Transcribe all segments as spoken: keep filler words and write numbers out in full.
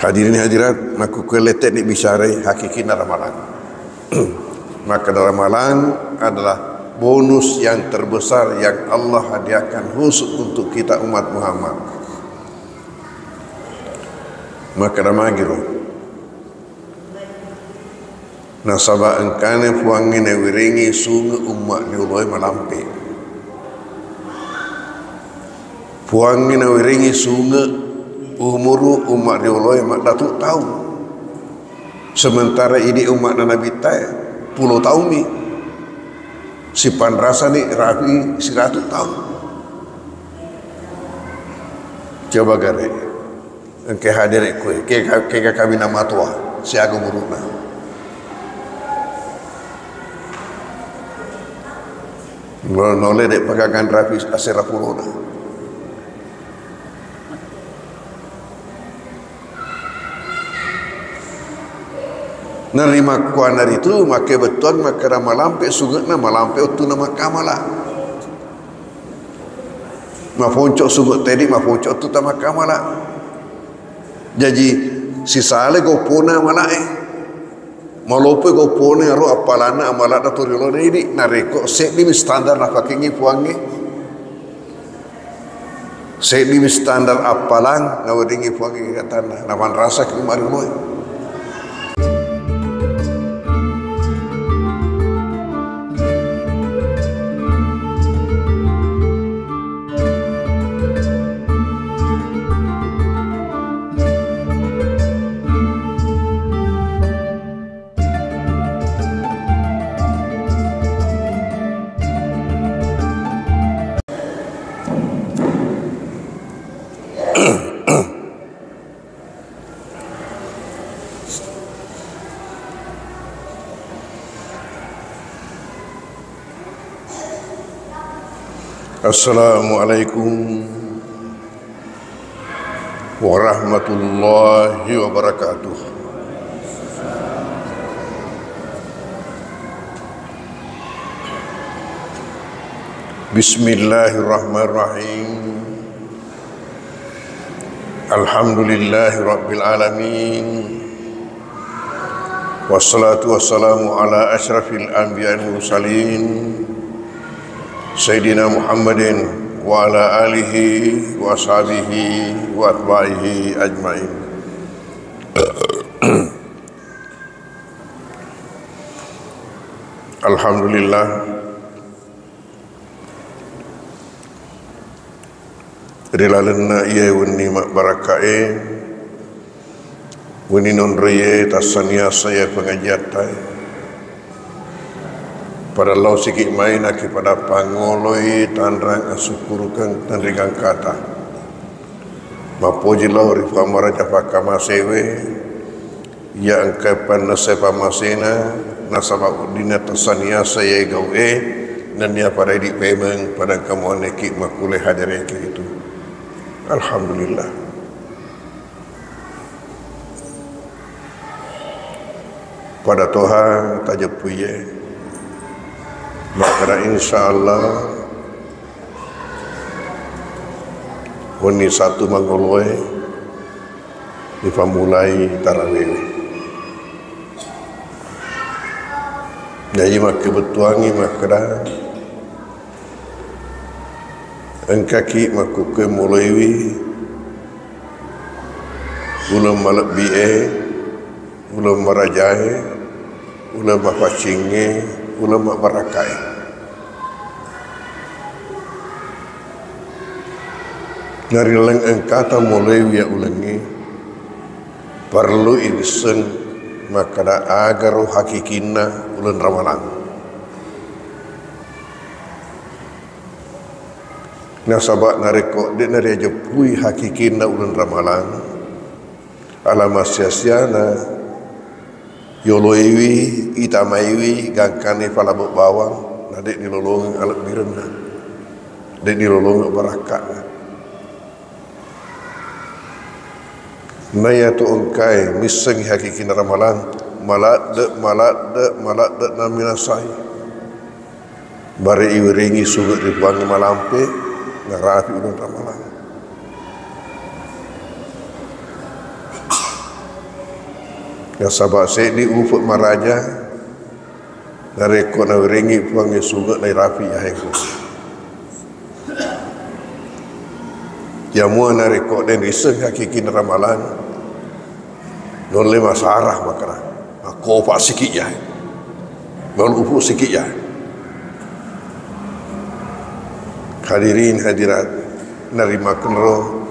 Hadirin hadirat, makkukkue lette'ni bicarai hakikinna Ramalang. Maka Ramalang adalah bonus yang terbesar yang Allah hadiahkan khusus untuk kita umat Muhammad. Maka damagiro. Nasaba engkana Puangnge nawerengi sunge umma rioloe malampe. Puangnge nawerengi sunge umuru umma rioloe maddatu taung. Sementara idi umma'na Nabittae pulo taummi. Sipanrasani rapi siratu taung. Coba gare. Engka hadere koe, ke, ke, ke kawina matoa, siaga umuru'na. Nol-, nole de' pagagang rapi asera pulona. Narimakkuana ritu, makkebettuang makkeda malampe sunge'na, malampe wettuna makkamala. Maponco sunge' tedi, maponco tu tamakkamala. Jaji sisale goppona amalae. Malopoi goppona aro appalanna amala na toriolona idi. Narekko seddimi standar napakengngi Puangnge. Seddimi standar appalang naweddingngi Puangnge katanna. Napanrasaki umma rioloe. Assalamualaikum warahmatullahi wabarakatuh. Bismillahirrahmanirrahim. Alhamdulillahi rabbil alamin. Wassalatu wassalamu ala asyrafil anbiya'i wal mursalin, Sayyidina Muhammadin wa ala alihi wa ashabihi wa atba'ihi ajmain. Alhamdulillah. Ri lalenna iyae wenni mabbarakkae, wenni nonroie tassaniasa iya pengajiattae, pada lao siki mai nakipada pangoloi tanrang asukkurukeng tenrigangkata. Mappoji lao ri Puang Maraja Pakkamasewe, iya engka pannessai pammasena, nasaba weddinna tassaniasa iyae gau'e, nennia pada idi pemeng, pada engka muanneki makkulle hadereki itu. Alhamdulillah. Pada toha tajeppuiye. Makkeda insyaallah wenni Sattu mangoloe ripammulai tarawewe. Jaji makkebettuangngi makkeda engkaki makkukkue moloiwi uleng malebbi'e, uleng marajae, uleng mapaccingnge, uleng mabbarakkae. Narileng engkata moloiwi ya ulengnge, parellui wisseng makkeda agaro hakikinna uleng Ramalang. Nasaba narekko de'na riajeppui hakikinna uleng Ramalang, alama sia-siana yoloiwi, itamaiwi gangkanna palabe bawang, na de' nilolongeng alebbirenna, de' nilolongeng barakka'na. Naiya tu engkae missengngi hakikinna Ramalang, maladde, maladde, maladde naminasai. Bare iwerengi sunge ri Puangnge malampe, narapi uleng Ramalang. Nasaba seddi ufu maraja narekko nawerengngi Puangnge sungeng nairapi yaeku. Yamua narekko de risseng hakikinna ramalang, nulle masara makkeda, makkopa siki yae, malupu siki yae. Hadirin hadirat, narimakkenro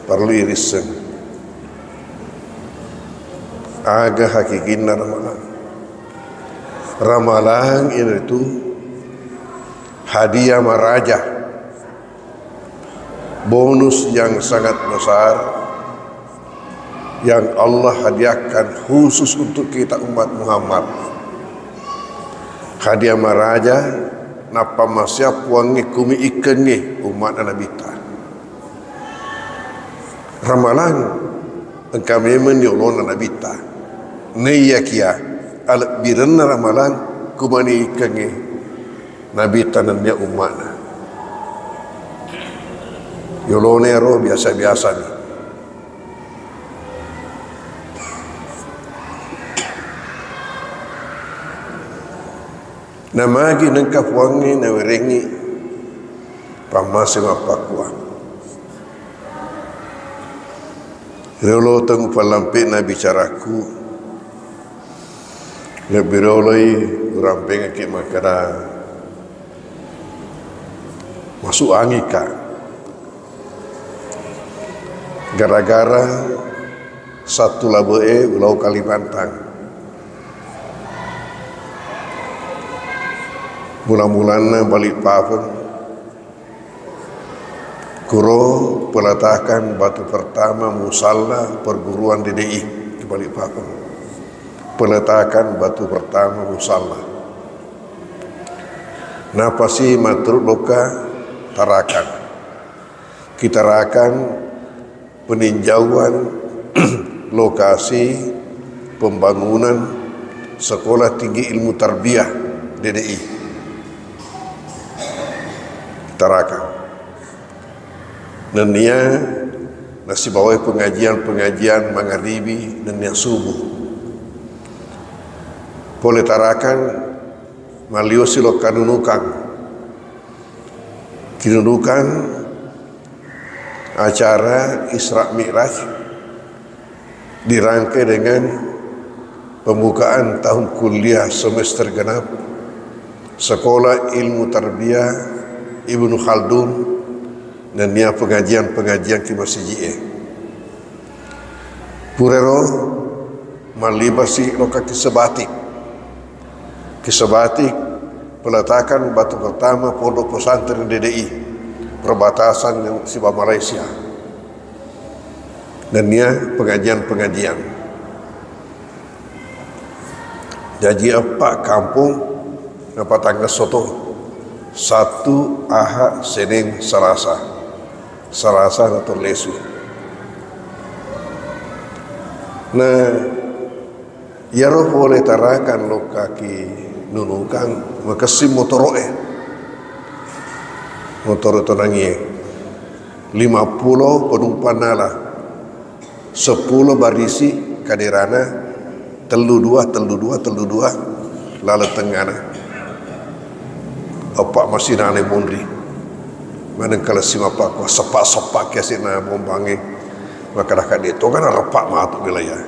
parellu irisseng. Aga hakikinna ramalang? Ramalang iyanaritu hadiah maraja, bonus yang sangat besar yang Allah hadiahkan khusus untuk kita umat Muhammad. Hadiah maraja nappa massiap Puangnge kumi ikkengnge umma'na Nabitta. Ramalang engka memeng ni olona Nabitta. Naiyakia alebbirenna ramalang kumani ikkengnge Nabitta nennia umma'na. Yolona ero biasa-biasa ni. Namagi nengka Puangnge nawerengngi pammase mappakkua. Riolo teng upallampe'na bicaraku, lebbi rioloi urampengekki makkeda, masuk angikka. Gara-gara Sattu Labe'e ulao Kalimantan. Mula-mulanna Balikpapan, kuro peletakan batu pertama musalla perguruan D D I di Balikpapan. Peletakan batu pertama musalla. Napasi matteru lokka Tarakan. Ki Tarakan peninjauan lokasi pembangunan Sekolah Tinggi Ilmu Tarbiyah, D D I. Tarakan. Nennia nasibawai pengajian-pengajian mangaribi nennia subuh. Pole Tarakan, malliosi lokka Nunukang. Ki Nunukang, acara Isra Mi'raj dirangkai dengan pembukaan tahun kuliah semester genap Sekolah Ilmu Tarbiyah Ibnu Khaldun nennia pengajian-pengajian ki masiji'e. Purero mallibasi lokka ki Sebatik. Ki Sebatik peletakan batu pertama pondok pesantren D D I perbatasan sibawa Malaysia. Nennia pengajian-pengajian. Jaji eppa kampong napatangngesso to. Sattu, Aha, Seneng, Salasa. Salasa nato lesu. Na iyaro pole Tarakan lokka ki Nunukang, makessing motoro'e. Motoro tonangie. Lima pulo penumpang nala. Seppulo barisi kaderana, tellu dua, tellu dua, tellu dua, laleng tengngana. Eppa masinane munri. Maneng kalessi mappakkua, seppa-seppa ki asenna bombangnge. Makkadaka de togana reppa matu wilayah.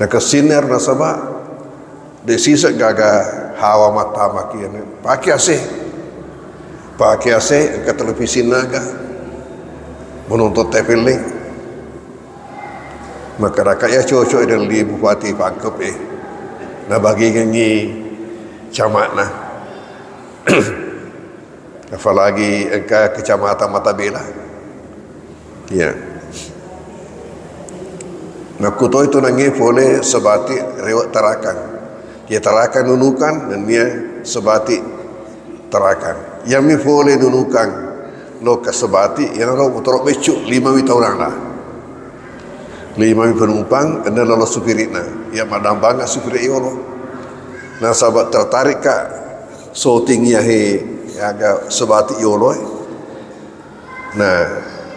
Nakessinna ero nasaba de siseng gaga hawa mattama ki anu. Pake A C. Pake A C, engka televisinna aga. Menonton T V le. Makkadaka iya cocok idelli Bupati Pangkep e. Nabagingengngi camatna. Apalagi engka Kecamatan Matabela. Iya. Nakkutoi tu nangnge pole Sebatik rewe Tarakan. Iya Tarakan Nunukang, nennia Sebatik Tarakan. Iyami pole Nunukang lokka Sebatik, iyanaro motoro beccu, limami tau nala. Limami penumpang, enneng lalo supirina. Iya maddambanga supiri yolo. Nasaba tertarikka syuting iya he aga Sebatik yolo e. Nah,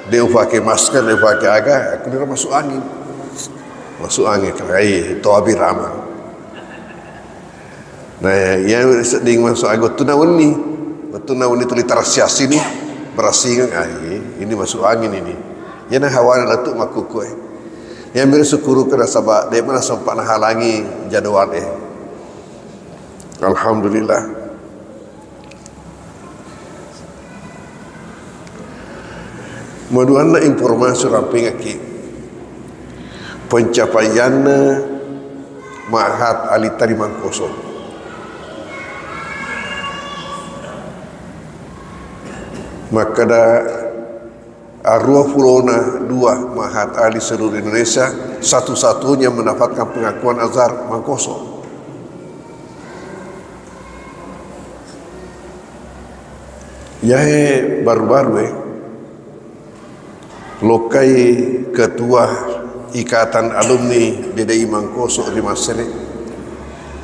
de ufake masker, de ufake aga, akkuniro masuk angin. Masuk angin, ai, to abirama. Nah, iya sedding masuk angin, wettunna wenni. Wettunna wenni tuli tarasiasi ni, berasingan, ai, ini masuk angin ini. Iyana hawana lettu makkukue. Iya miro syukuruka nasaba de mana sempat nahalangi jadwal e. Alhamdulillah. Maduanna informasi rampengekki pencapaianna Ma'had Ali Tani Mangkoso. Makkeda aruwa pulona dua Ma'had Ali seluruh Indonesia, satu-satunya mendapatkan pengakuan Azhar Mangkoso. Yae baru-baru e, lokkai ketua ikatan alumni D D I Mangkoso ri Massere,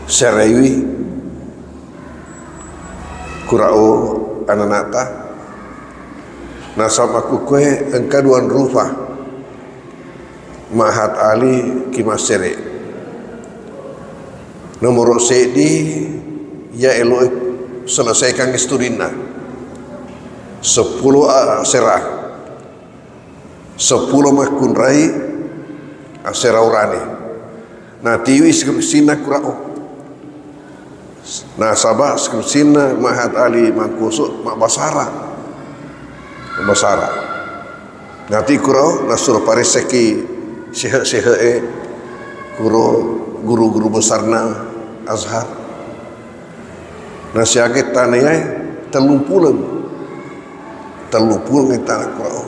Serewi, kurao ananata, nasaba makkukue engka duang rufa Ma'had Ali ki Massere. Nomoro seddi, iya elo selesaikan studinna. Seppulo asera, seppulo makkunrai asera urane. Natiwi skripsinna kurao. Nasaba skripsinna Ma'had Ali Mangkoso mabbasara. Mabbasara. Nati kuro nasuro paressaki sehe-sehe e kuro guru-guru besarna Azhar. Nasiaga tana yae tellumpuleng. Tellumpuleng tana kuro.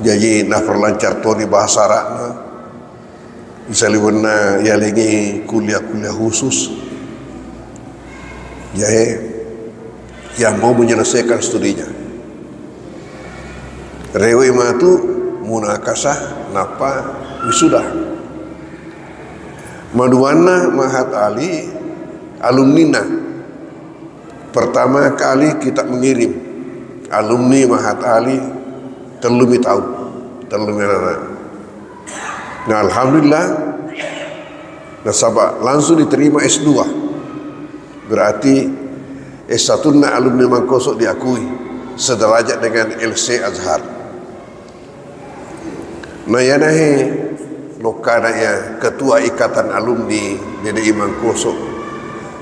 Jaji naperlancar toni bahasa Arabna. Saliwenna yalengi kuliah-kuliah khusus. Yae yang mau menyelesaikan studinya. Rewe matu munakasah nappa wisuda. Maduanna Ma'had Ali alumnina. Pertama kali kita mengirim alumni Ma'had Ali tellumi tau, tellumi anak. Nah, alhamdulillah, nasaba langsung diterima S dua. Berarti S satu-na alumni Mangkoso diakui sederajat dengan L C Azhar. Na iyanahe lokkana iya ketua ikatan alumni D D I Mangkoso.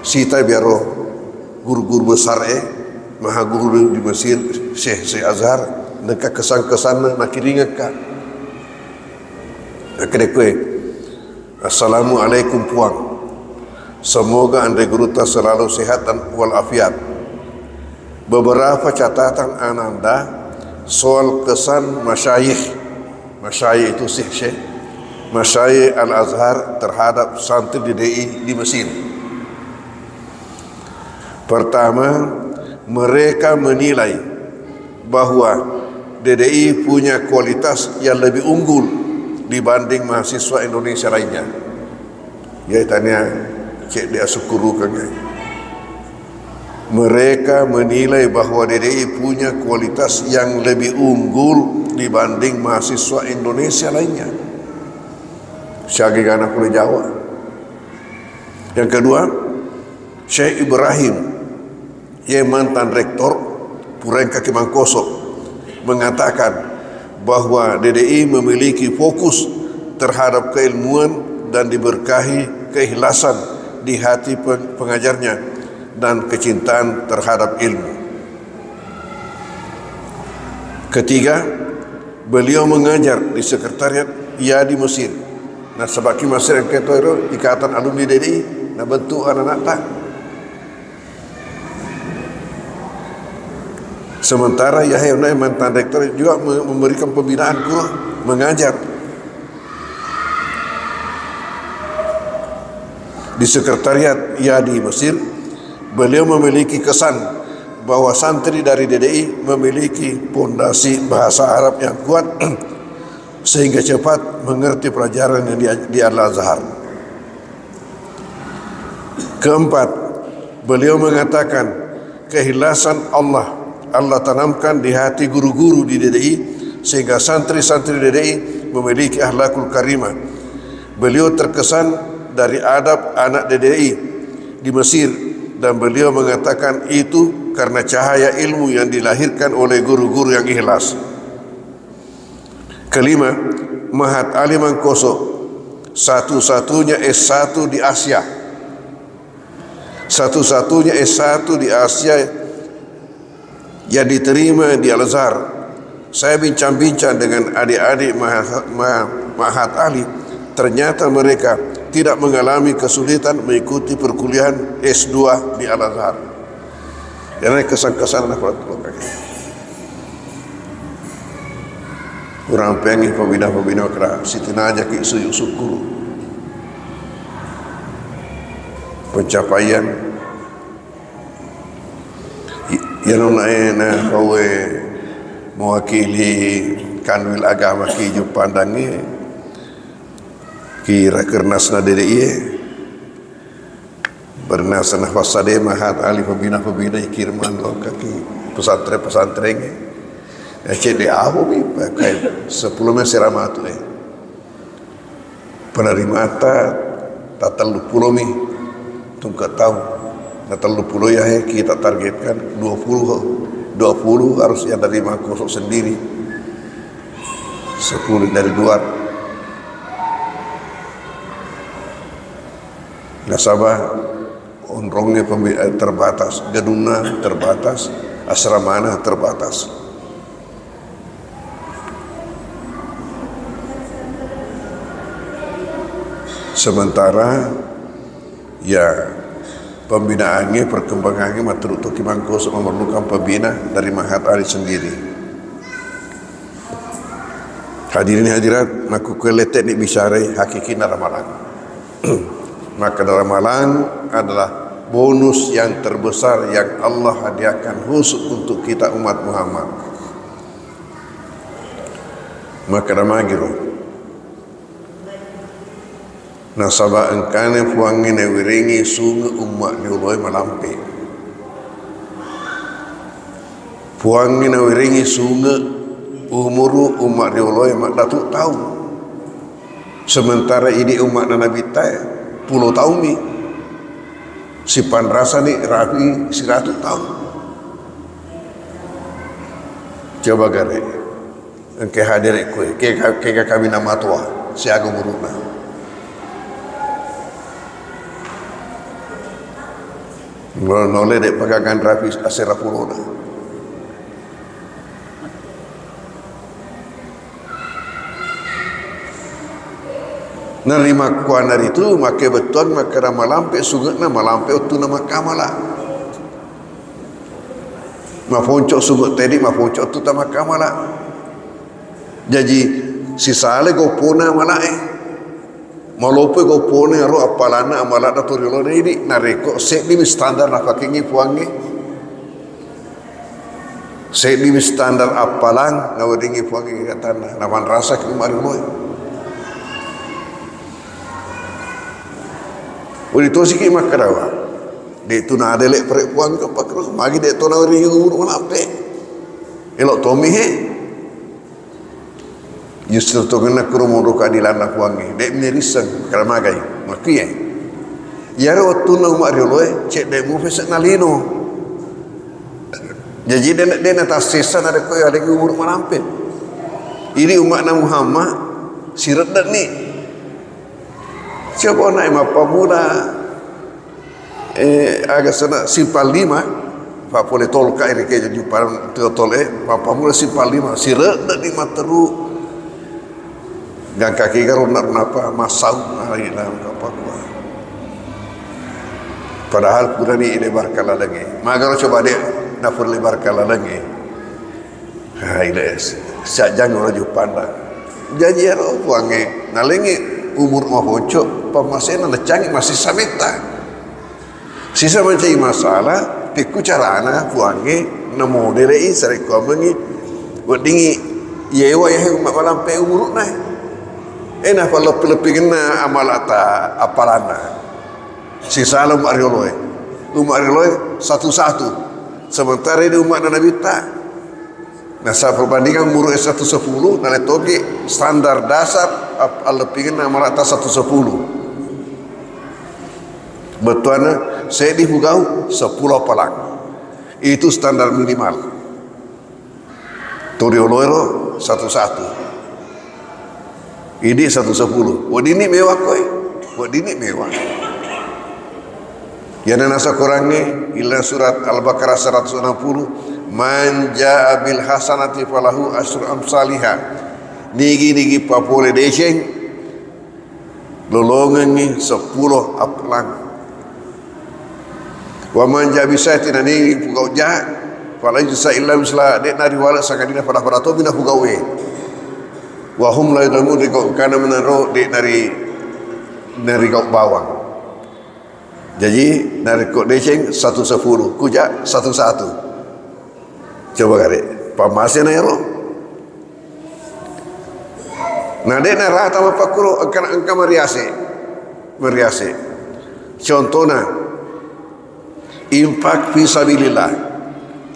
Sita biaro guru-guru besar e, maha guru di Mesir, Syekh, Syekh Azhar, nengka kesan-kesanna nakiringekka. Akkeda kue, "Assalamualaikum, Puang. Semoga Andre Guruta selalu sehat dan walafiat. Beberapa catatan Ananda soal kesan masyayikh," masyayikh itu syekh-syekh, masyayikh Al-Azhar terhadap santri D D I di Mesir. Pertama, mereka menilai bahwa D D I punya kualitas yang lebih unggul dibanding mahasiswa Indonesia lainnya. Ya, tania cek dia syukurukan, ya. Mereka menilai bahwa D D I punya kualitas yang lebih unggul dibanding mahasiswa Indonesia lainnya. Siaga gana pura Jawa. Yang kedua, Syekh Ibrahim, yang mantan rektor Puraeng Kaki Mangkoso, mengatakan bahwa D D I memiliki fokus terhadap keilmuan dan diberkahi keikhlasan di hati pe-, pengajarnya dan kecintaan terhadap ilmu. Ketiga, beliau mengajar di sekretariat Yadi Mesir. Nah, sebab ki Mesir engka to ero ikatan alumni D D I, nabentuk anak-anak ta. Sementara Yahya Unai mantan rektor juga me-, memberikan pembinaan guru, mengajar di sekretariat Yadi Mesir. Beliau memiliki kesan bahwa santri dari D D I memiliki pondasi bahasa Arab yang kuat sehingga cepat mengerti pelajaran yang di, di Al-Azhar. Keempat, beliau mengatakan, keikhlasan Allah, Allah tanamkan di hati guru-guru di D D I, sehingga santri-santri D D I memiliki akhlakul karimah, Beliau terkesan dari adab anak D D I di Mesir, dan beliau mengatakan itu karena cahaya ilmu yang dilahirkan oleh guru-guru yang ikhlas. Kelima, Mahat Ali Mangkoso, satu-satunya S satu di Asia. Satu-satunya S satu di Asia yang diterima di Al-Azhar. Saya bincang-bincang dengan adik-adik Maha-, Ma-, Mahat Ali. Ternyata mereka tidak mengalami kesulitan mengikuti perkuliahan S dua di Al-Azhar. Iyana kesan-kesan anak orang tua. Urang pengi pabina-pabina kera, sitinajaki sujud syukur. Pencapaian. I-, iyana nae na kowe mewakili Kanwil Agama ki Juppandang e, ki Rakernasna D D I e. Bernasna Fassade Mahat Ali pabina-pabina ikirimang lokaki pesantren-pesantren e. Ya, cedde ahu mi pakai sepuluh mi asera matu e. Penerimata ta tellu pulo mi tungke tau. Na tellu pulo ya, he, kita targetkan dua puluh, dua puluh harus yang dari Mangkoso sendiri. Sepuluh dari luar. Nasaba onrongnge pembi-, eh, terbatas, gedungna terbatas, asramana terbatas. Sementara, ya, pembinaannya, perkembangannya matteru toki Mangkoso memerlukan pembina dari Mahat Ali sendiri. Hadirin hadirat, makkukkualle teknik bicarai hakikinna Ramalang. Maka Ramalang adalah bonus yang terbesar yang Allah hadiahkan khusus untuk kita umat Muhammad. Maka damagiro. Nasaba engkana Puangnge nawerengi sunge umma rioloe malampe. Puangnge nawerengi sunge umuru umma rioloe maddatu taung. Sementara idi umma'na Nabitta e pulo taummi. Sipanrasani rapi siratu taung. Coba gare. Engka hadere koe, kega, kega kawinna matoa, siaga umuru'na. Nol-, nole de' pagagang rapi asera pulona. Narimakkuannaritu makkebettuang makkeda malampe sunge'na, malampe wettunna makkamala. Maponco sunge' tedi, maponco wettu tamakkamala. Jaji, sisale goppona amala'e. Malopoi goppona aro appalanna amala'na to riolona idi, narekko seddimi standar napakengngi Puangnge. Seddimi standar appalang naweddingngi Puangnge katanna, napanrasaki umma rioloe. Wedding tosiki makkedawa. De' tu nadele' pare' Puang ke pakro, magi de' to naweri umuru malampe. Elo' tommi he. Justru to genna kuro monro keadilanna Puangnge. De' mirisseng, kala magai. Makkiye. Iyaro wettunna umma rioloe, cedde' mufe se' nalino. Jaji de', de' natassessa narekko yalengngi umuru malampe. Idi umma'na Muhammad, siredde'ni. Coba naik mappamula, eh, aga sana simpang lima, fa pole tolka iri ke jaju parang tio tole, mappamula simpang lima, siredde'ni matteru. Gangka kega ronna-ronna apa, masau, ari na kapakua. Padahal purani ile barka lalengnge. Magaro coba de' napur ile barka lalengnge. Ha, ile, sajjang ora Juppandang. Jaji ero Puangnge, nalengngi umur maponco, pammasena nacangi masessa metta. Sisa mancaji masalah, pekku carana Puangnge namodele'i sarekkuammengngi weddingngi yewa yahe umma malampe umuru'na. Eh, napalleppi-leppikenna amalata appalanna. Sisala umma rioloe. Umma rioloe satu-satu. Sementara ini umma'na Nabitta. Nasaba perbandingan umur e seratus sepuluh, nalettoki standar dasar ap-, alleppingenna amala'ta seratus sepuluh. Bettuanna seddi pugau, seppulo appalang. Itu standar minimal. Torioloero satu satu. Idi satu sepuluh. Weddinni mewa koe. Weddinni mewa. Yana nasa korangnge, ila surat Al-Baqarah seratus enam puluh, "Man jaa bil hasanati falahu asyru amsaliha." Nigi-nigi papole deceng, lolongengngi seppulo appalang. Wa man jaa bisayyi'atin, nani pugau ja, fala yujza illa mislaha, de' nariwale sangadinna pada-pada tomi na pugau e. Wa hum la yuzlamun, de' gau engkana menaro, de' nari, nari gau bawang. Jaji narekko deceng satu sepuluh, kuja satu satu. Coba gare, pammasena ero. Na de' narata mappakkuro engka, engka mariase. Mariase. Contona, infak fi sabilillah.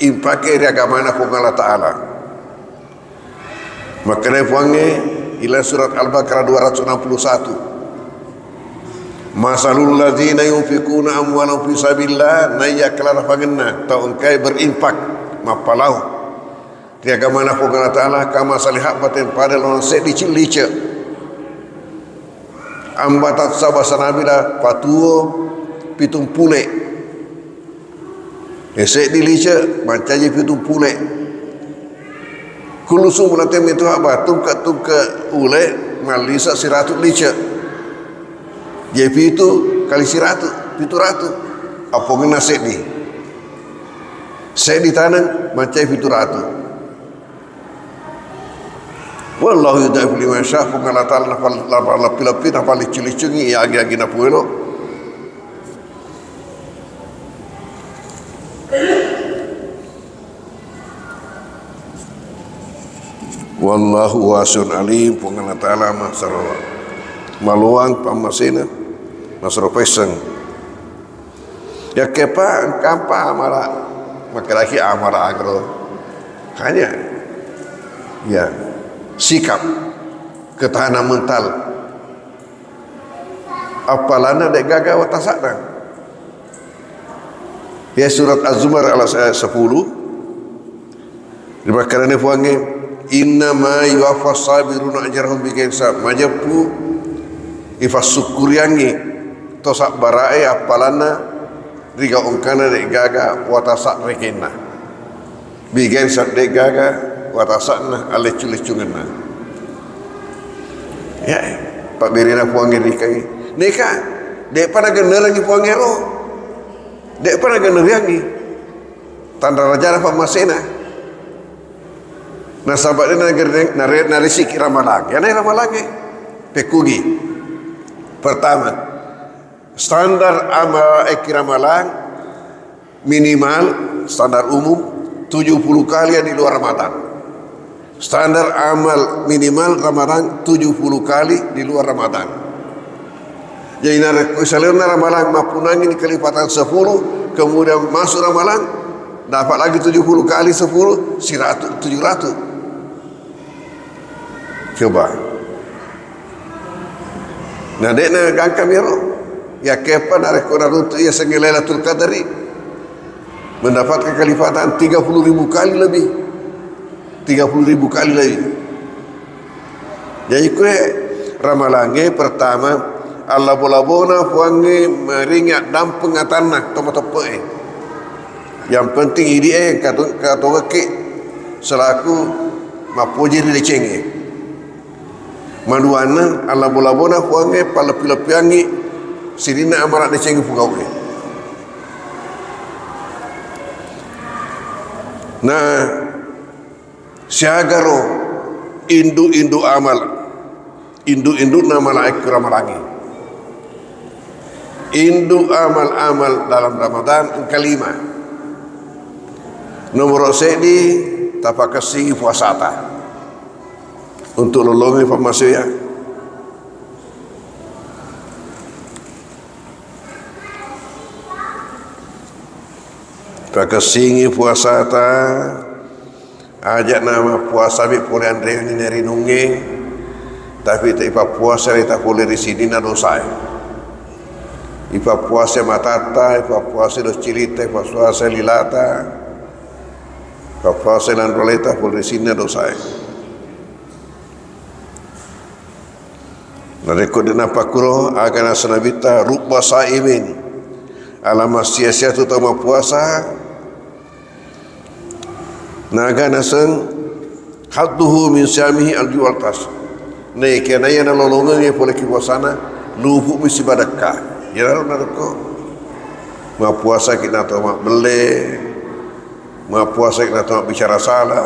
Infak ri agamana Puang Allah Ta'ala. Makkedai Puangnge, ila surat Al-Baqarah dua ratus enam puluh satu. "Masalul ladzina yunfiquna amwalahum fi sabilillah," naiya kelarapangenna tau engkae berinfak, mappalau ri agamana Puang Allah Ta'ala, "kamasali habbatin," pada lawan seddi cillice', "ambatat sab'a sanabila," patuo pitung pule'. E, seddi lice' mancaji pitung pule'. Kullu sunbulatin mi'atu habbah, tungke-tungke ule mallisa siratu lice'. Jadi pitu kali siratu, pitu ratu. Appongenna seddi. Seddi taneng mancaji pitu ratu. Wallahu yudaifu liman yasha, Puang Allah Ta'ala napal-, napal-, napalleppi-leppi, napalliccu-liccungi iya agi-agi napuelo. Wallahu wasi'un alim, Puang Allah Ta'ala masaro maluang pammasena, masaro pesseng. Yakkepa engkampa amala, makkedaki amala agro. Hanya, ya, sikap, ketahanan mental. Appalanna de'gaga watasa'na. Ya, surat Az-Zumar ayat sepuluh. Rimakkedani Puangnge, "Innama yuwaffas sabiruna ajrahum bighairi hisab." Majeppu ifassukkuriangngi to sabbara'e appalanna ri gau engkana de'gaga watasa' rekenna. Bighairi hisab, de'gaga watasa'na, alleccu-leccungenna. Ya, pabberena Puangnge ri kai. Neka, de'pa nagennerengngi Puangnge ro. De'pa nagenneriangngi. Tanra rajana pammasena. Nasaba de' nagere-, nare-, narisiki ramalang. Yana ramalangnge. Pekkugi. Pertama, standar amal ekki ramalang minimal standar umum tujuh puluh kali di luar Ramadan. Standar amal minimal Ramadan tujuh puluh kali di luar Ramadan. Jadi narekko saliwenna Ramadan mappunangngi ni kelipatan sepuluh, kemudian masuk Ramadan, dapat lagi tujuh puluh kali sepuluh, seratus, tujuh ratus. Coba. Na de'na gangkami ro. Yakkepa narekko naruntu' iya sengnge Lailatul Qadri, mendapatkan kelipatan tiga puluh ribu kali lebih. Tiga puluh ribu kali lebih. Jadi kue ramalangnge pertama, allabo-labona Puangnge maringi addampeng atanna to mateppe'e. Yang penting idi'e kato-, katongekki selaku mappoji ri decengnge. Maduanna, allabo-labona Puangnge palleppi-leppiangngi sininna amala decengnge pugau'e. Nah, siagaro indu-indu amal, indu-indu'na malaekku ramalangnge. Indu amal-amal dalam Ramadan engka lima. Nomoro seddi, tapakessingi puasata. Untuk lolongi pammaseya. Pakessingi puasata, Aja' na mappuasa mi pole anrewe ni rinungnge, tapi ta-, ipappuasa ri ta pole ri sininna dosae. Ipappuasa matatta, ipappuasa doccilitta, ipappuasa lilata, ipappuasa lanroleta pole ri sininna dosae. Narekko de' napakkuro, aga naseng Nabitta, "Rubba saimin." Alama sia-sia tu tau mappuasa, naga naseng, "Hadduhu min siyamihi al-ju' wal 'atas." Naikia naiya nalolongengngi pole ki puasana, lupu'mi sibadakka. Iyaro narekko mappuasaki na tau mabbelle, mappuasaki na tau mabbicara sala,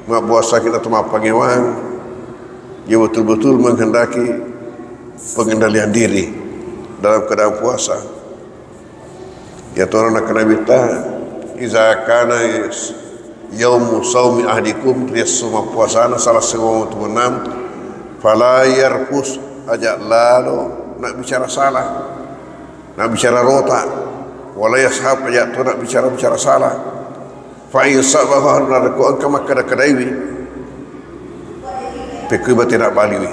mabbuassaki na tau mappangewang, ya betul-betul menghendaki pengendalian diri dalam keadaan puasa. Ya toro nakkeda Nabitta, "Iza kana yaumu saumi ahdikum," ri esso mappuasana salah sewang tu enam, "fala yarfus," aja' lalo nabbicara sala, nabbicara rota, wala yashab, aja' to nabbicara-bicara sala. Fa in sabbahu, narekko engka makkeda-kedaiwi, pekkui bate nabbaliwi.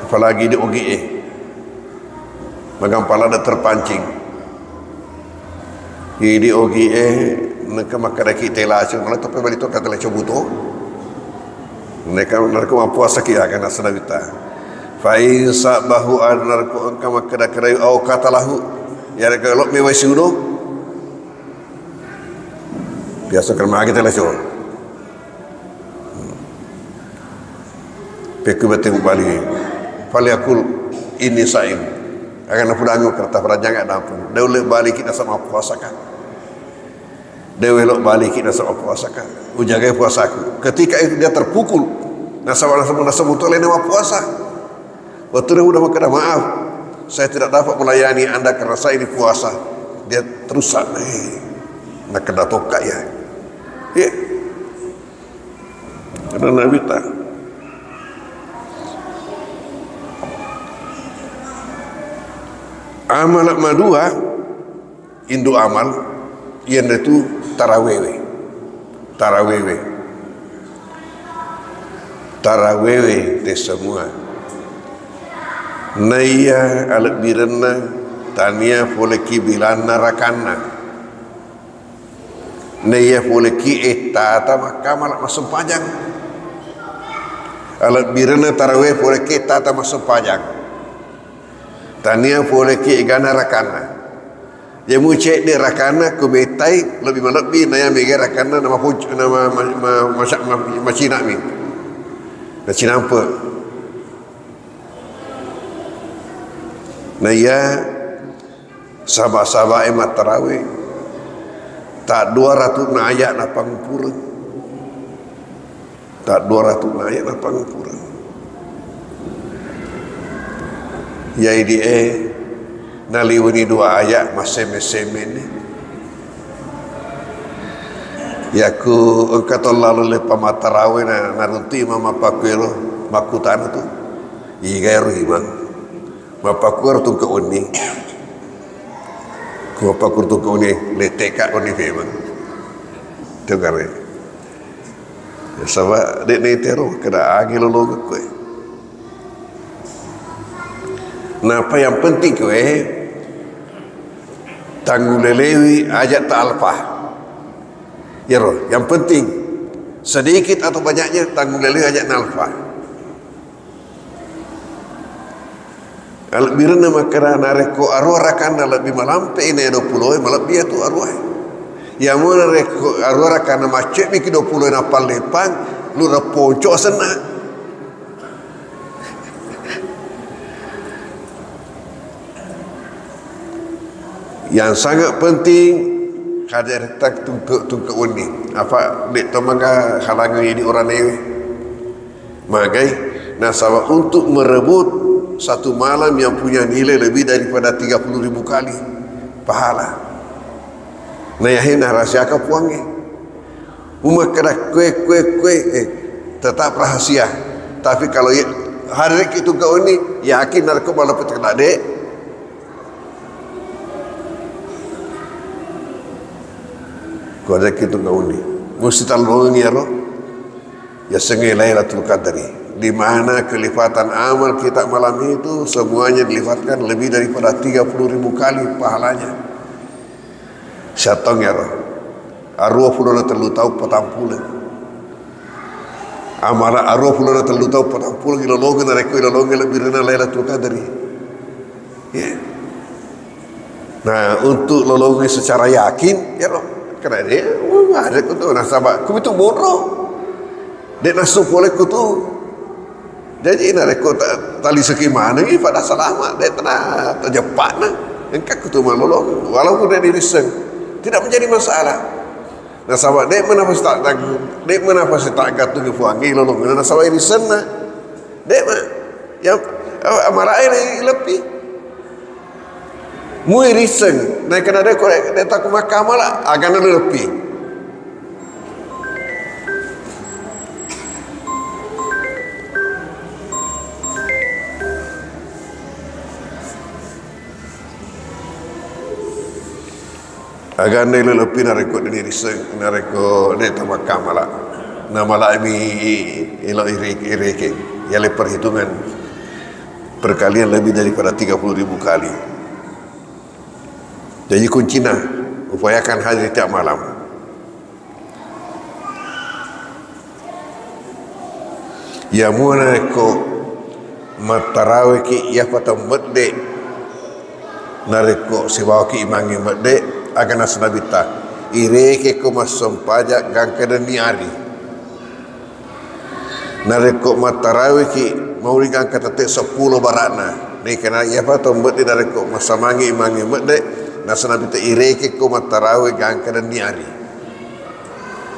Apalagi di ogi e, magampang ladde terpancing. Idi ogi e, nengka makkedaki telaco, malah toppe bali to ka telaco buto. Neka narekko mappuasaki aga naseng Nabitta. Fa in sabbahu, narekko engka makkeda-kedaiwi, au qatalahu, ya rega lo mewai siudo. Biasa kan magi telaco. Pekku bete bali. Falyakul inni saim. Aga napudangngi kertas paranjang ada pun. De' ulle baliki nasaba mappuasaka. De' ulle baliki nasaba mappuasaka. Ujagai puasaku. Ketika itu dia terpukul. Nasaba, nasaba, nasaba tu lain mappuasa. Waktu dia udah makkeda, "Maaf, saya tidak dapat melayani Anda karena saya ini puasa." Dia terus sa-, eh, nakkeda tokka ya. Iya. Karena Nabitta. Amal madua, indu amal, iyanaritu tarawewe. Tarawewe. Tarawewe te semua. Naiya alebbirenna tania poleki bilanna rakanna. Naiya poleki ettata makkamala massempajang. Alebbirenna tarawewe poleki ettata massempajang. Tania poleki egana rakanna. Jamu cedde rakanna ku mettai lebbi malebbi naiya mega rakanna nama puc-, nama ma-, ma-, masya-, ma-, macinami. Nacinampe. Naiya saba-sabae mattarawe. Ta dua ratu na aya napangumpureng. Ta dua ratu na aya napangumpureng. Iya idi e naliwini dua aya massemme-semmeni. Yakku engka to lalo leppa mattarawe na, naruntu imang mappakkuero makkutana tu. Iga ero imang? Mappakkuro tungke wenni. Ko mappakkuro tungke wenni, leteka wenni memang. Tengare. Saba de' netero, keda agi lolongeng koe. Napa yang penting koe, tanggulelewi aja ta alfa. Yero, yang penting sedikit atau banyaknya tanggulelewi aja nalfa. Alebbirenna makkeda, narekko arua rakanna lebbi malampe i na dua pulo e, malebbi atu arua e. Yamuna narekko arua rakanna maccebbiki dua pulo e nappalleppang, lura ponco asenna. Yang sangat penting, hadirta tungke, tungke wenni. Apa de' to maka halangi di orang ewe. Magai, nasaba untuk merebut satu malam yang punya nilai lebih daripada tiga puluh ribu kali pahala. Nah, yahe narahasiakan puangnge. Umakkeda kue, kue, kue, eh, tetap rahasia. Tapi kalau ya, hari itu kau ini yakin narko malah petek de. Kuajakki tu gauni. Musti tallolongengngi iyaro yasengnge Lailatul Qadri, di mana kelipatan amal kita malam itu semuanya dilipatkan lebih daripada tiga puluh ribu kali pahalanya. Siattong iyaro. Aruwa pulona tellu taung patampuleng. Amala aruwa pulona tellu taung patampuleng ilolongeng, narekko ilolongeng lebbi rena Lailatul Qadri. Ya. Nah, untuk lolongeng secara yakin, ya, karena dia, wah, ada kutu nasaba kumitu monro. De' nasu pole kutu. Jadi narekko ta-, taliseki manengngi pada salama, de' tena tajeppa'na. Engka kutu malolongeng, walaupun de' dirisseng, tidak menjadi masalah. Nasaba de' mana pasti tak, de' mana pasti tak gantungi Puangnge lolongeng, nasaba irissenna. De' ma, ya, amarae ni leppi. Mui risseng, naikana de' ko, de' takku makkamala, agana leppi. Agana leppi narekko de' risseng, narekko de' tamakkamala. Namalami elo ireke, ireke. Yale perhitungan perkalian lebih daripada tiga puluh ribu kali. Jadi kuncina, upayakan hadir tiap malam. Iya mua narekko mattaraweki iyapa tau medde, narekko sibawaki imangnge medde, aga naseng Nabitta, irekekko massempajang gangka nenni ari. Narekko mattaraweki mauni gangka tette seppulo bara'na. Naikana iyapa tau medde narekko massamangngi imangnge medde, naseng Nabitta irekekko mattarawe gangka nenni ari.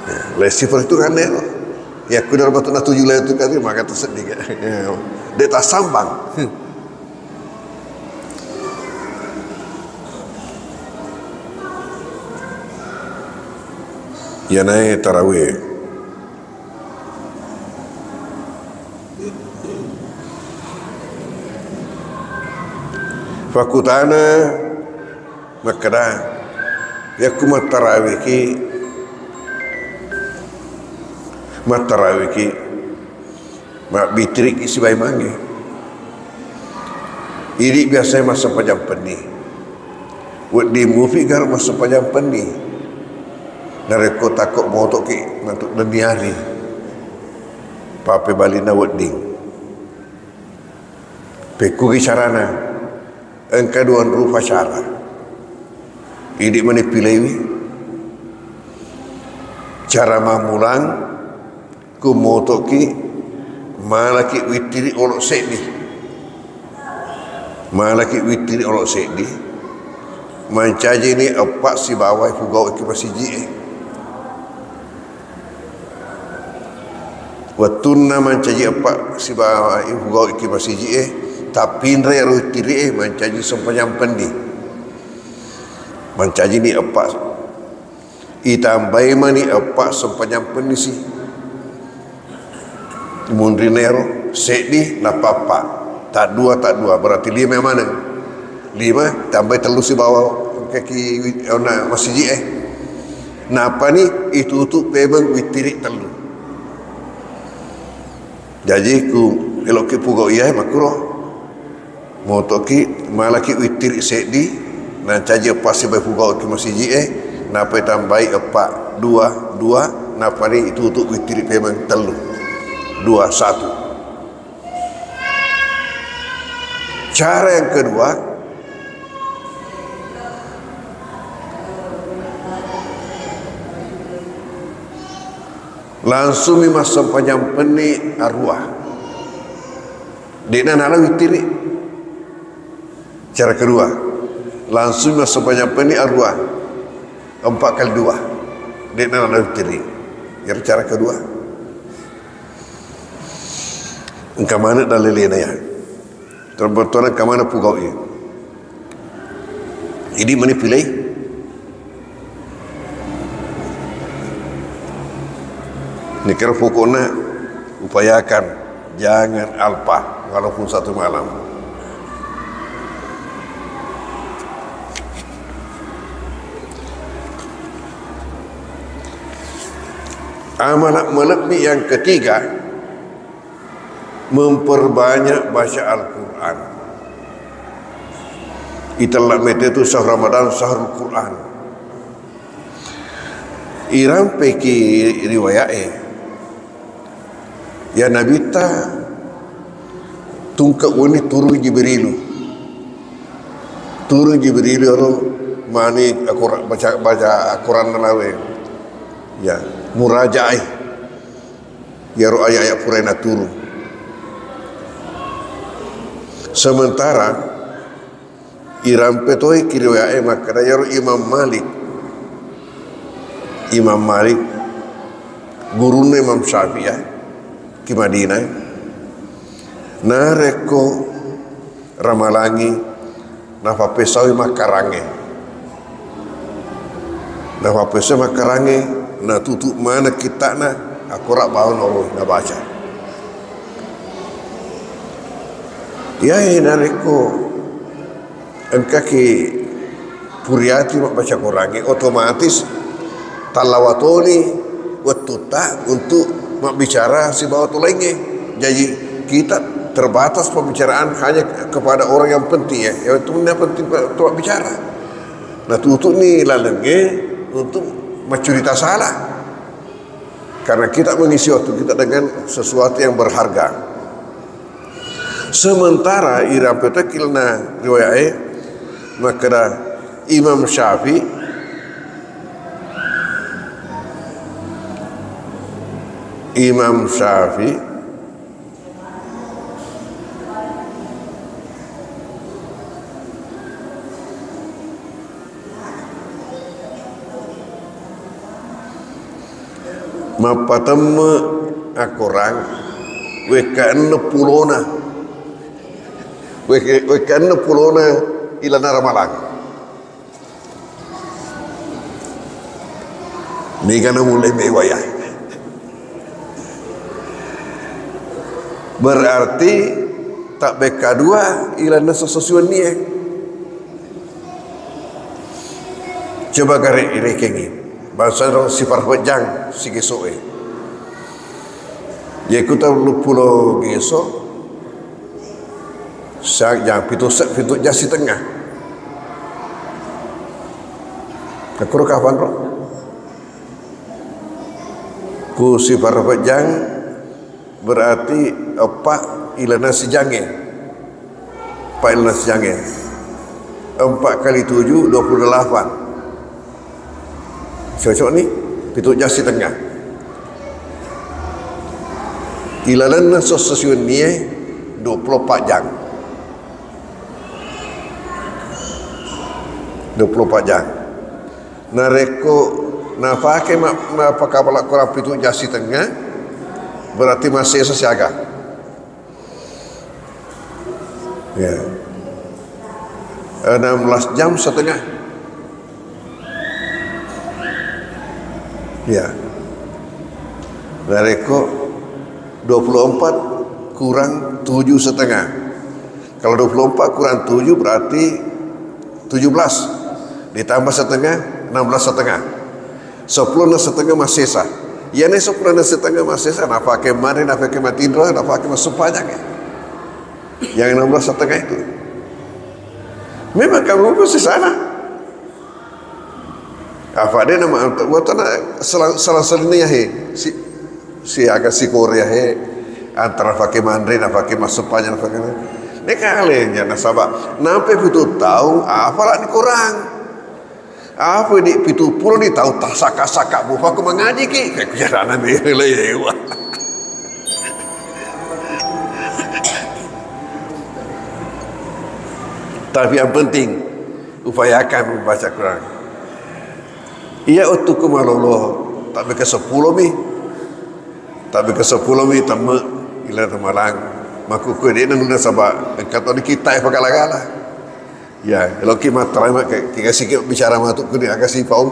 Ya, lesi perhitunganna ero. Yakkunaro batu natuju Lailatul Qadri, maka tasedding. Ya, de' tassambang. Iyanae tarawih. Fakkutana makkeda, yakku mattarawiki, mattarawiki, mabbitiriki sibawa imangnge. Idi biasae massempajang penni. Wedding mupi garo massempajang penni. Narekko takko motoki matu nenni ari. Pappebalinna wedding. Pekkugi carana? Engka duanrupa cara. Idi mani pilewi. Cara mammulang, ku motoki, malaki wittiri olo seddi. Malaki wittiri olo seddi. Mancajini eppa sibawa ipugau ki masiji e. Wettunna mancaji eppa sibawa ipugau ki masiji e, tappinreng ero wittiri e, mancaji sempajang penni. Mancajini eppa. Itambai mani eppa sempajang pennisi. Munrinna ero seddi nappa eppa, taddua, taddua, berarti lima maneng. Lima tambai tellu sibawa engkaki wi-, onna masiji e. Nappani itutu pemeng wittiri tellu. Jaji ku eloki pugau iyae makkuro. Motoki, malaki wittiri seddi, nancaji eppa sibawa pugau ki masiji e, nappa tambai eppa, dua, dua, nappani itutu wittiri pemeng tellu. Dua, satu. Cara yang kedua, langsungmi massempajang penni arua. De'na nala wittiri. Cara kedua, langsung massempajang penni arua, empat kali dua. De'na nala wittiri. Iyaro cara kedua. Engka maneng dalilena ya. Terbentuan engka maneng pugau iya. Idi mani pilih. Nikero pokokna upayakan jangan alpa walaupun satu malam. Amal malebbi yang ketiga, memperbanyak baca Al-Quran. Itella mete tu sahur Ramadan, sahur Quran. Irampeki riwayat e, ya Nabitta tungke wenni turun Jibrilu. Turun Jibrilu ero mani Al-Quran, baca, baca Al-Quran nalawe. Ya, murajaai. Iyaro ayat-ayat purae naturung. Sementara irampe toi ki riwayat e makkeda iyaro Imam Malik. Imam Malik, gurunna Imam Syafi'i, ya, ki Madinah. Narekko ramalangi, nafappesauwi makkarangnge. Nafappesauwi makkarangnge, natutu maneng kitta'na, akkora bawang naolo nabaca. Iyae narekko engkaki puriati mabbaca Qurangnge, otomatis tallawa toni wettutta untuk mabbicara sibawa to laingnge. Jaji kita terbatas pembicaraan hanya kepada orang yang penting, ya. Yang penting, yang penting untuk bicara. Nah, tutuni lalengnge untuk maccurita salah. Karena kita mengisi waktu kita dengan sesuatu yang berharga. Sementara irampe to ki lalenna riwayat e, makkeda Imam Syafi'i, Imam Syafi'i mappatemme akkorang wekka enneng pulona. Wekka, wekka enneng pulona ilana ramalang. Mega na mulai mewaya. Berarti tak beka dua ilana sesuatu ni, eh. Coba gare rekengi. Bangsa ro sipara pejang sigeso e. Yeku tau luppulo geso, sa-, jang pitu se-, pitu jang sitengnga. Akkuro kapan ro? Ku sipara pejang berarti eppa ilana sijangnge. Eppa ilana sijangnge. Empat kali tujuh, dua puluh delapan. Cocok ni, pitu jang sitengnga. Ilalenna sosso siwennie dua puluh empat jang. Dua puluh empat jang. Narekko nafake ma-, mappakapala korang pitu jang sitengnga, berarti massesa siaga. Ya. Enam belas jam setengah. Ya. Narekko dua puluh empat kurang tujuh setengah. Kalau dua puluh empat kurang tujuh berarti tujuh belas. Ditambah setengah, enam belas setengah. Seppulo na setengah massesa. Iyana seppulo na setengah massesa, nafake manre, nafake matinro, nafake massumpajang. Yang enam belas setengah itu. Memang kamu pasti sana. Apa dia nama, buat anak selang, selang-seling ya, he. Si, si agak si Korea, he. Antara fake manre, nafake massumpajang, nafake. Ini kalian ya, nasaba. Nampe pitu taung, apa lah ni kurang. Apa di pitu puluh ni tau tasaka-saka bufa ku mangaji ki. Kayak kujarana ni, lewa. Tapi yang penting, upayakan membaca Quran. Iya, wettukku malolo, tabbeke seppulo mi. Tabbeke seppulo mi, temme, ila temalang. Makkukku, de' nanu nasaba, engka toni kita e pagala-gala. Ya, eloki matterai, mak-, ke-, kega siki bicara matu kuni aga sipau.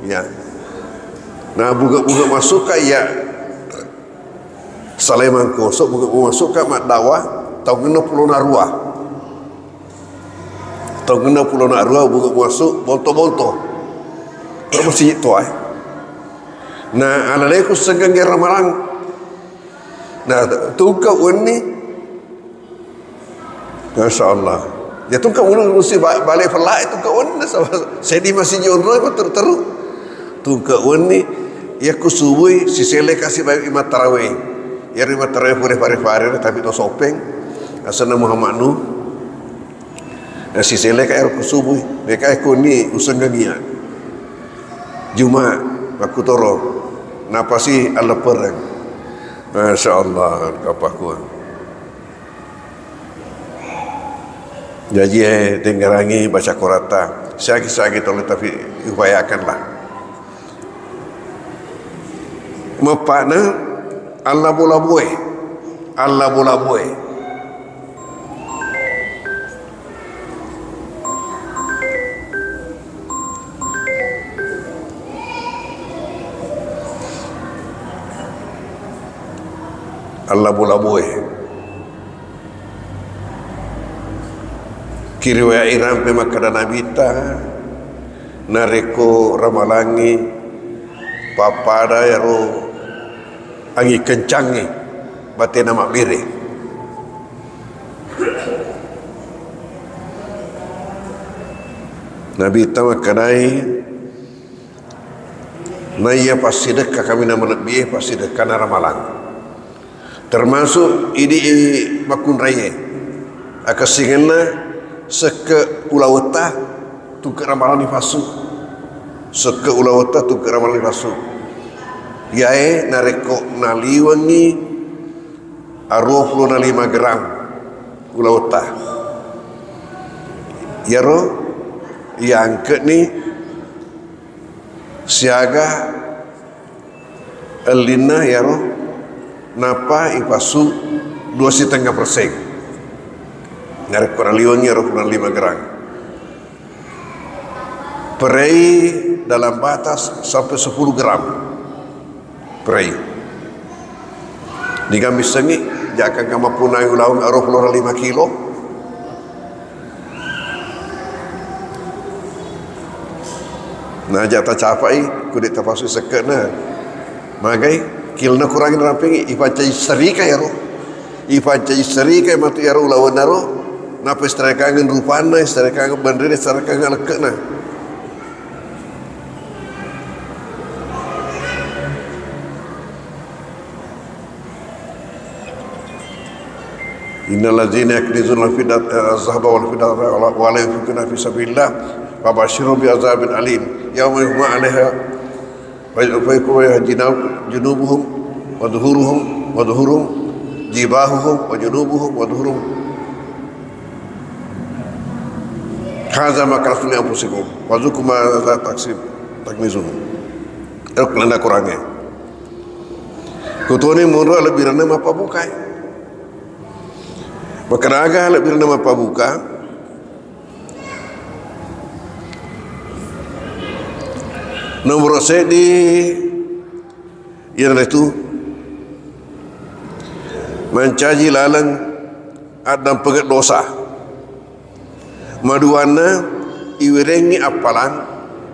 Ya. Nah, bunga-bunga masukka, ya. Salai mangkoso, bunga-bunga masukka maddawa, taung enam puluh narua. Taung enam puluh narua, bunga masuk, bonto-bonto. Terus masih itu, eh. Na alaleku senggengngi ramalang. Na tungke wenni. Masya Allah. Ya tungke wenni musti ba-, bale fella tungke wenni sama. Sedi masih jonro teru-teru. Tungke wenni ya ku subui sisele kasi bayi imam tarawih. Ya imam tarawih pure fare-fare tapi to sopeng. Asenna Muhammad Nuh. Sisele ka ero ku subui, meka kunni usenggengngi iya. Juma, makkutoro, napasi alleppereng. Masya Allah, kapakua. Jaji, eh, tengngerangi baca Qur'anta. Siagi-siagi tolong tapi upayakanlah. Meppa'na, allabo-laboe. Allabo-laboe. Allabo-laboe. Kiriwayai rampe makkeda Nabitta, narekko ramalangngi pappada ero angi kencangnge batena mabbere. Nabitta makkedai, naiya passidekka kaminang malebbie, passidekkana ramalang. Termasuk idi makkunraie. Akessingenna sekke ulawetta tungke ramalang nifassu. Sekke ulawetta tungke ramalang nifassu. Yae narekko naliwengngi aruappulo na lima gram ulawetta. Yaro yangkeni siaga ellinna yaro nappa ipassu dua setengah persen. Narekko naliwengngi yaro pura lima gram. Perei dalam batas sampai sepuluh gram. Perei. Digammissengngi, jaka engka mappunai ulaweng aruappulo lima kilo. Naja tacapai, kudi tapasui sekke'na. Magai, kilona kurangi narampengi, ipancaji serika yaro. Ipancaji serika matu yaro ulawennaro, nappa istarekangeng rupanna, istarekangeng benrina, istarekangeng lekke'na. Innalladzina yaknizuna al-fiddata, eh, az-zahaba wal fiddata wa la, wa la yunfiquna fi sabilillah, fabashshirhum bi azabin alim. Yauma yuhma 'alaiha fa, fa yuqwa biha jina-, junubuhum wa zuhuruhum, wa zuhuruhum, jibahuhum wa junubuhum wa zuhuruhum. Hadza ma kanaztum li anfusikum, wa dzuqu ma za taksib-, taknizun. Ero lana kurange. Kutoni monro lebbirenna mappabukae. Makkeda aga lebbirenna mappabuka? Nomoro seddi iyanaritu mancaji laleng addampengeng dosa. Maduanna, iwerengngi appalang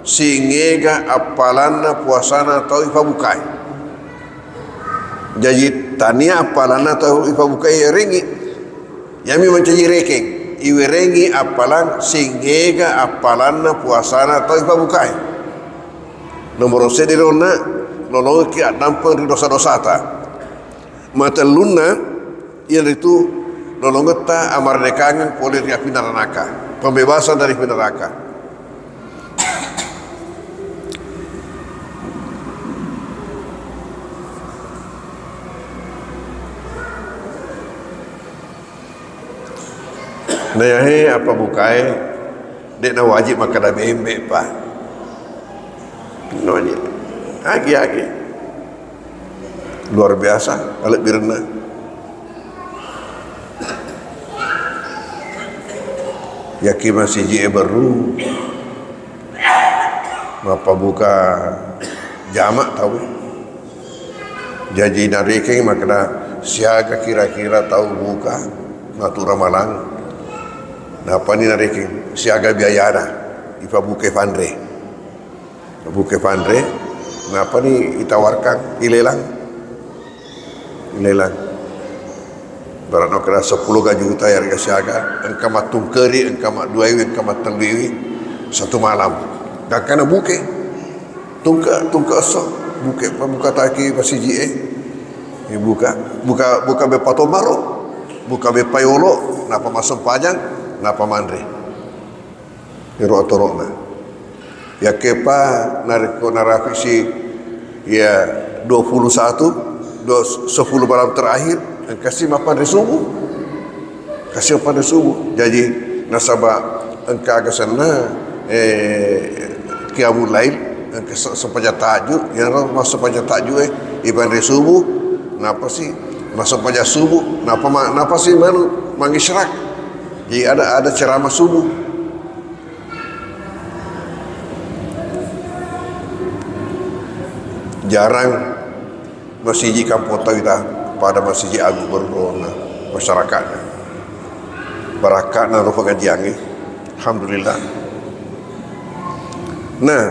singega appalanna puasana tau ifabukai. Jaji, tania appalanna tau ifabukai iwerengngi. Yami mancaji rekeng, iwerengngi appalang singega appalanna puasana tau ifabukai. Nomoro seddi ronna, lolongekki addampeng ri dosa-dosata. Matellunna, iyanaritu lolongetta amardekangeng pole ri api naranaka, pembebasan dari api neraka. Nayahe appabukae, de'na wajib makkeda bembe pa. Nawajib. Agi-agi. Luar biasa alebbirenna. Yaki masiji e berru mappabuka jama tau. Jaji narekeng makkeda siaga kira-kira tau buka matu ramalang. Napani narekeng siaga biayana ifabuke fanre. Buke fanre, Napani itawarkan, ilelang. Ilelang. Barang kena sepuluh juta ya harga siaga, engka mattungkeri, engka madduaiwi, engka mattelluiwi, satu malam. Gangkana buke. Tungke, tungke esso, buke, buka taki masiji e. Buka, buka, buka beppa tomaro, buka beppa yolo, napa massempajang, napa manre. Iro atoro'na. Yakkepa narekko narafisi ya dua puluh satu, dua, sepuluh malam terakhir, engkasi mappanre subuh. Engkasi mappanre subuh. Jaji nasaba engka aga senna, eh, qiyamul lail, engka se-, sempajang tahajud, iyaro massempajang tahajud e, ipanre subuh, napasi massempajang subuh, napa ma-, napasi manu mangisyraq. Jadi ada, ada ceramah subuh. Jarang masiji kampong tau ita pada masiji agung berrona masyarakatnya. Barakka'na ro pengajiangnge. Alhamdulillah. Nah,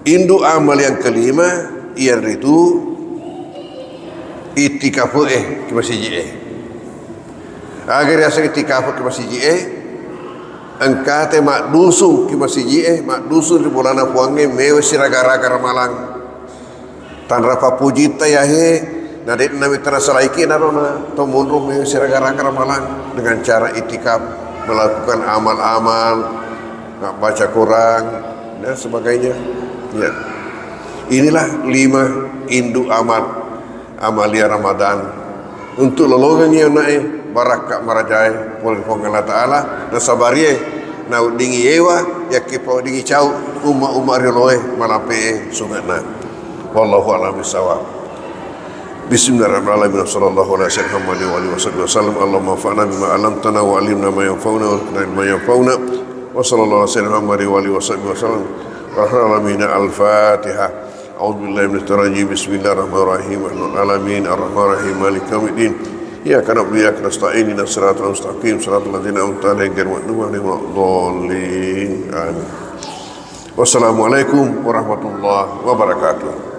indu amal yang kelima iyanritu ittikafe ki masiji e. Aga riaseng ittikafe ki masiji e? Engkate maddusung ki masiji e, maddusung ri bolana Puangnge, mewe siraga-raga ramalang. Tanra pappujitta yahe, na de'na mita nasalaiki naro na to monro mewe siraga-raga ramalang dengan cara itikaf, melakukan amal-amal, baca Quran dan sebagainya. Ya. Inilah lima indu amal amalia Ramadan untuk lolongengngi anae barakka marajae pole ri Puang Allah Ta'ala, nasabarie naweddingi yewa, yakke paweddingi cau umma-umma rioloe malampe'e sunge'na. Wallahu a'lam bissawab. Bismillahirrahmanirrahim. Sallallahu ala sayyidina Muhammad wa alihi wasahbihi wasallam. Allahumma anfa'na bima 'allamtana wa 'allimna ma yanfa'una warzuqna ilman yanfa'una. Wa sallallahu ala sayyidina Muhammad wa alihi wasahbihi wasallam. Rahmanir Rahim. Al-Fatihah. A'udzu billahi minasyaitonir rajim. Bismillahirrahmanirrahim. Alhamdulillahirabbil alamin. Arrahmanirrahim. Maliki yaumiddin. Iyyaka na'budu wa iyyaka nasta'in. Ihdinas siratal mustaqim. Siratal ladzina an'amta 'alaihim ghairil maghdubi 'alaihim waladdallin. Amin. Wassalamualaikum warahmatullahi wabarakatuh.